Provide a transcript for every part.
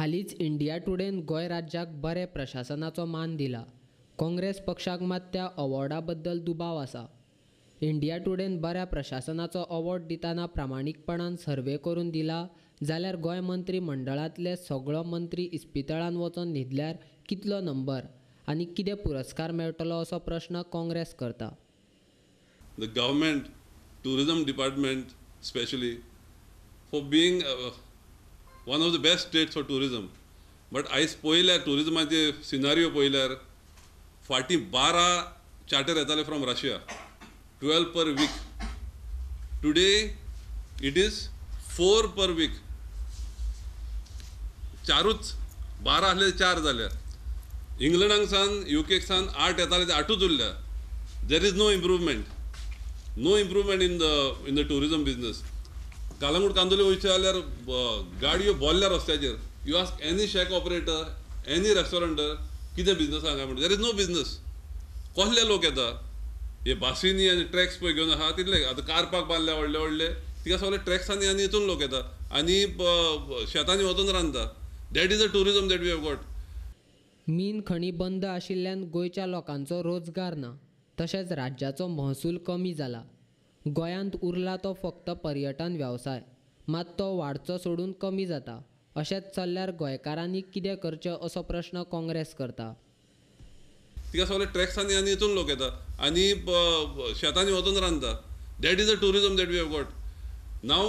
हालींच इंडिया टुडेन गोंय राज्याक बरें प्रशासनाचो मान दिला. काँग्रेस पक्षाक मात त्या अवॉर्डा बद्दल दुबाव आसा. इंडिया टुडेन बऱ्या प्रशासनाचो अवॉर्ड दितना प्रामाणीकपणान सर्वे करून दिला जाल्यार गोंय मंत्री मंडळांतले सगळो मंत्री इस्पितळान वचोन न्हिदल्यार कितलो नंबर आनी कितें पुरस्कार मेळटलो असो प्रश्न काँग्रेस करता. The government, tourism department specially, for being one of the best states for tourism. But आयज पळयल्यार टुरिजमाचे सिनारियो पळयल्यार फाटीं 12 चार्टर येताले from Russia, 12 per week. Today it is 4 per week. चारूच 12 आसले 4 जाल्या. इंग्लंडाक सावन युकेक सावन 8 येताले ते 8ूच उरल्या. There is no improvement, no improvement in the tourism business. Calangute Candolim वयचें जाल्यार गाडयो भरल्या रस्त्याचेर. You ask any shack operator, any restauranter, कितें बिजनस आहा काय म्हणटा, there is no business. कसले लोक येता हे बसींनी आनी ट्रॅक्स पळय घेवन आहा तितले. आतां कार पार्क बांदल्या व्हडले व्हडले, तिका सगळे ट्रॅक्सांनी आनी हितून लोक येता आनी शेतांनी वचून रांदता. That is a tourism that we have got. मीन खणी बंद आशिल्ल्यान गोंयच्या लोकांचो रोजगार ना, तशेंच राज्याचो महसूल कमी जाला. गोंयांत उरला तो फक्त पर्यटन वेवसाय, मात तो वाडचो सोडून कमी जाता. अशेंच चल्ल्यार गोंयकारांनी कितें करचें असो प्रश्न काँग्रेस करता. तिका सगळे ट्रॅक्सांनी आनी हितून लोक येता आनी शेतांनी वचून रांदता. That is a tourism that we have got. Now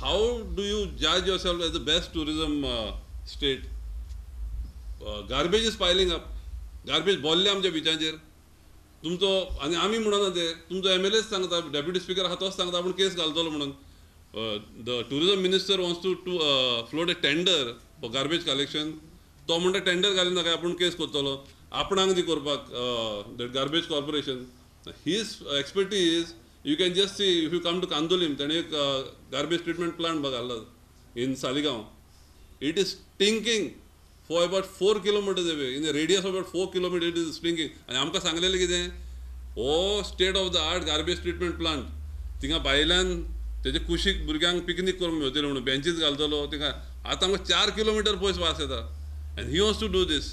how do you judge yourself as the best tourism state? Garbage is piling up. Garbage भरल्या आमच्या बिचांचेर. तुमचो आनी आमी म्हणना ते तुमचो एमएलएच सांगता, डेप्युटी स्पिकर आहा तोच सांगता आपूण केस घालतलो म्हणून. The tourism minister wants to float a tender for garbage collection. तो म्हणटा टेंडर घालिना काय आपूण केस करतलो आपणाक ती करपाक. That garbage corporation, his expertise you can just see if you come to Candolim. ताणें एक गार्बेज ट्रिटमेंट प्लांट घातला in Saligao. It is stinking for about 4 kilometers away. In a radius of about 4 kilometers it is stinking. आनी आमकां सांगलेलें कितें, हो state of the art garbage treatment plant, थिंगा भायल्यान तेजे कुशीक भुरग्यांक पिकनीक करूंक मेवतले म्हणून बेंचीस घालतलो थिंगा. आतां आमकां 4 किलोमिटर पयस वास येता and he wants to do this.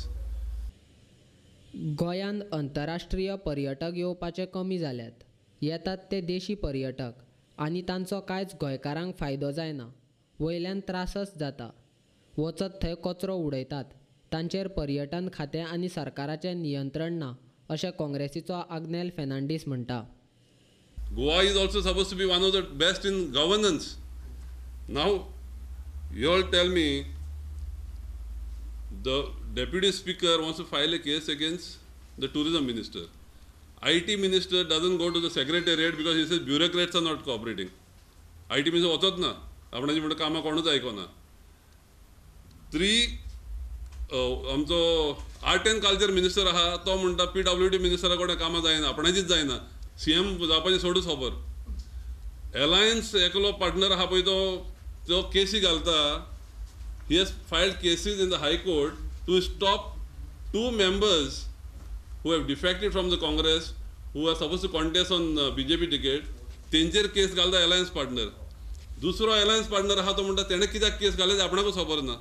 गोंयांत अंतरराष्ट्रीय पर्यटक येवपाचे कमी जाल्यात. येतात ते देशी पर्यटक आनी तांचो कांयच गोंयकारांक फायदो जायना, वयल्यान त्रासच जाता. वचत थंय कचरो उडयतात. तांचेर पर्यटन खातें आनी सरकाराचें नियंत्रण ना अशें काँग्रेसीचो आग्नेल फेर्नांडीस म्हणटा. Goa is also supposed to be one of the best in governance. Now you all tell me, the deputy speaker wants to file a case against the tourism minister. IT minister doesn't go to the secretariat because he says bureaucrats are not cooperating. IT minister वचत ना, आपणाची म्हणटा कामां कोणूच आयकना. 3 आमचो art and culture minister आहा तो म्हणटा PWD मिनिस्टरा कडेन कामां जायना, आपणाचीच जायना. सीएम जावपाची सोडूच खबर. एलायन्स एकलो पार्टनर आहा पळय तो केसी घालता. He has filed cases in the high court to stop 2 members who have defected from the Congress, who are supposed to contest on BJP ticket. तेंचेर केस घालता एलायन्स पार्टनर. दुसरो एलायन्स पार्टनर आहा तो म्हणटा तेणें कित्याक केस घाले आपणाकूच खबर ना.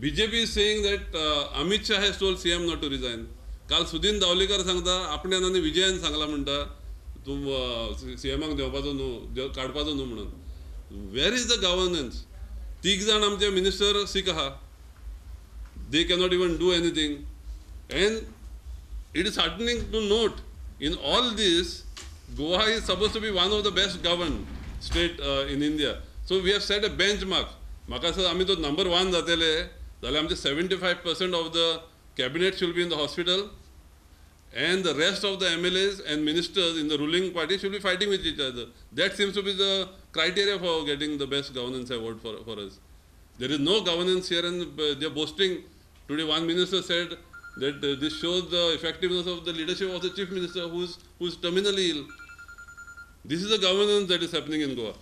BJP is saying that Amit Shah has told CM not to resign. काल सुदीन दावलीकर सांगता आपण्यान आनी विजयान सांगला म्हणटा तूं सीएमाक देंवपाचो न्हू, काडपाचो न्हू म्हणून. Where is the governance? 3 जाण आमचे मिनिस्टर सीक आहा, they cannot even do anything. And it is heartening to note in all this Goa is suppose to be one of the best governed state in India. So we have set a benchmark. म्हाका दिसता आमी तो number 1 जातले जाल्यार आमचे 75% of the cabinet should be in the hospital and the rest of the MLAs and ministers in the ruling party should be fighting with each other. That seems to be the criteria for getting the best governance award for us. There is no governance here and they are boasting. Today one minister said that this shows the effectiveness of the leadership of the chief minister who is terminally ill. This is the governance that is happening in Goa.